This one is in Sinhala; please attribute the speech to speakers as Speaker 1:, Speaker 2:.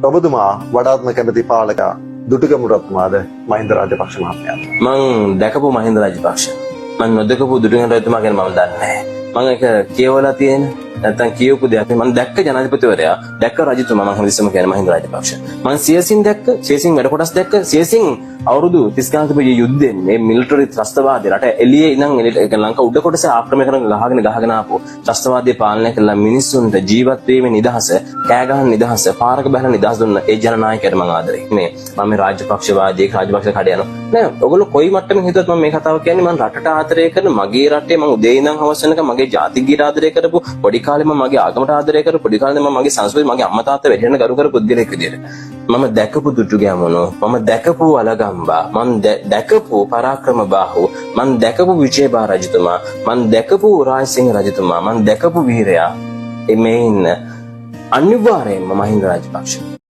Speaker 1: ඔබතුමා වඩාත්ම කැමති පාලකයා දුටුගැමුණු රජතුමාද මහින්ද රාජපක්ෂ මහත්මයාද?
Speaker 2: මං දැකපු මහින්ද රාජපක්ෂ, මං නොදකපු දුටුගැමුණු රජතුමා ගැන මම දන්නේ නැහැ. මං ඒක කියවලා තියෙන නැත්තම් කියවපු දෙයක් නෙමෙයි. මං දැක්ක ජනාධිපතිවරයා, දැක්ක රජතුමා මං හැමතිස්සෙම කියන්නේ මහින්ද රාජපක්ෂ. මං සියසින් දැක්ක, සියසින් වැඩ කොටස් දැක්ක, සියසින් අවුරුදු 30 ගානක් තිබ්බ මේ යුද්ධෙන්, මේ මිලිටරි ත්‍රස්තවාදී රට එළියේ ඉඳන් එළියට, ඒ කියන්නේ ලංකා උඩ කොටස ආක්‍රමණය කරන ගහගෙන ගහගෙන ආපු ත්‍රස්තවාදී පාලනය කළා. මිනිස්සුන්ට ජීවත් වීමේ නිදහස, කෑ ගහන නිදහස, පාරක බහන නිදහස දුන්න ඒ ජනනායකයට මං ආදරේ. මේ මම මේ රාජපක්ෂවාදී, රාජපක්ෂ කඩ යනවා නෑ. ඔයගොල්ලෝ කොයි මට්ටමින් හිතුවත් මම මේ කතාව කියන්නේ, මං රටට ආදරය කරන, මගේ රටේ මං උදේ ඉඳන් හවස වෙනකම් මගේ ජාතික ගීත ආදරය කරපු, පොඩි කාලේ මම මගේ ආගමට ආදරය කරපු, පොඩි කාලේ මම මගේ සංස්කෘතිය, මගේ අම්මා තාත්තා වැඩිහිටියන් ගරු කරපු පුද්ගලයෙක් විදියට මම දැකපු දුටුගැමුණු, මම දැකපු වලගම්බා, මම දැකපු පරාක්‍රම බාහු, මම දැකපු විජේබා රජතුමා, මම දැකපු රාජසිංහ රජතුමා, මම දැකපු වීරයා මේ ඉන්න අනිවාර්යයෙන්ම මහින්ද රාජපක්ෂ.